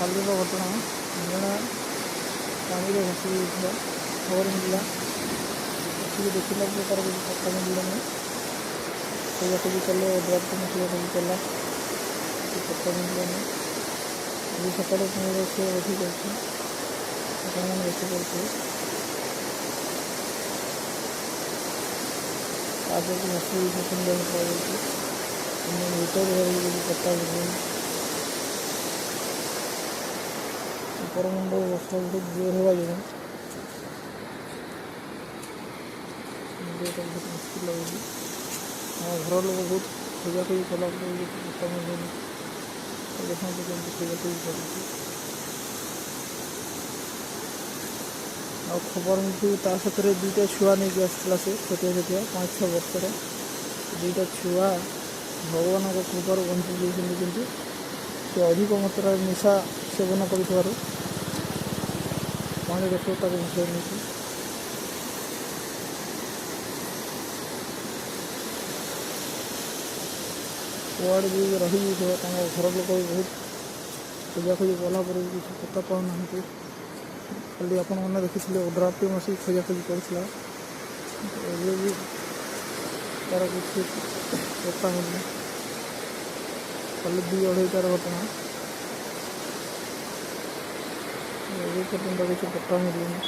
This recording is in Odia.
କାଲିର ଘଟଣା। ଜଣେ ପାଣିରେ ଭାସି ଯାଇଥିବା ଖବର ମିଳିଲା। ଆସିକି ଦେଖିଲା ପରେ ତାର କିଛି ପତ୍ତା ମିଳିଲାନି। ଖୋଜାଖୋଜି କଲେ, ଓଡ୍ରାଫ୍ ଟିମ୍ ଖୋଜାଖୋଜି କଲା, କିଛି ପତ୍ତା ମିଳିଲାନି। ଆଜି ସକାଳୁ ପୁଣି ସେ ଅଧିକ ଅଛି, ଆପଣମାନେ ଦେଖିପାରୁଥିବେ। ତା ସହିତ ଭାସି ଯାଇଥିବା ସନ୍ଦେହ କରାଯାଉଛି, କିନ୍ତୁ ମୃତଦେହର ବି କିଛି ପତ୍ତା ମିଳୁନି। ଉପରମୁଣ୍ଡ ବର୍ଷା ବହୁତ ଜୋର ହେବା ଯୋଗୁଁ ମିଳିବାଟା ବହୁତ ମୁସ୍କିଲ ଲାଗୁଛି। ଆମ ଘର ଲୋକ ବହୁତ ଖୋଜାଖୋଜି କଲା ପରେ ବି କିଛି ପତ୍ତା ମିଳୁନି। ଦେଖନ୍ତୁ କେମିତି ଖୋଜାଖୋଜି ଚାଲିଛି। ଆଉ ଖବର ମିଳୁଛି, ତା ସାଥିରେ ଦୁଇଟା ଛୁଆ ନେଇକି ଆସିଥିଲା ସେ, ଛୋଟିଆ ଛୋଟିଆ 5-6 ବର୍ଷର ଦୁଇଟା ଛୁଆ ଭଗବାନଙ୍କ କୃପାରୁ ବଞ୍ଚି ଯାଇଛନ୍ତି। କିନ୍ତୁ ସେ ଅଧିକ ମାତ୍ରାରେ ନିଶା ସେବନ କରିଥିବାରୁ ପାଣିର ସୁଅ ତାକୁ ଭସାଇ ନେଇଛି। କୁଆଡ଼େ ବି ରହିଯାଇଥିବ, ତାଙ୍କ ଘର ଲୋକ ବି ବହୁତ ଖୋଜାଖୋଜି କଲା ପରେ ବି କିଛି ପତ୍ତା ପାଉନାହାନ୍ତି। କାଲି ଆପଣମାନେ ଦେଖିଥିଲେ, ଓଡ୍ରାଫ୍ ଟିମ୍ ଆସିକି ଖୋଜାଖୋଜି କରୁଥିଲା। ଏବେ ବି ତାର କିଛି ପତ୍ତା ମିଳୁନି। କାଲି 2-2:30ଟାର ଘଟଣା, ଏବେ ପର୍ଯ୍ୟନ୍ତ କିଛି ପତ୍ତା ମିଳୁନି।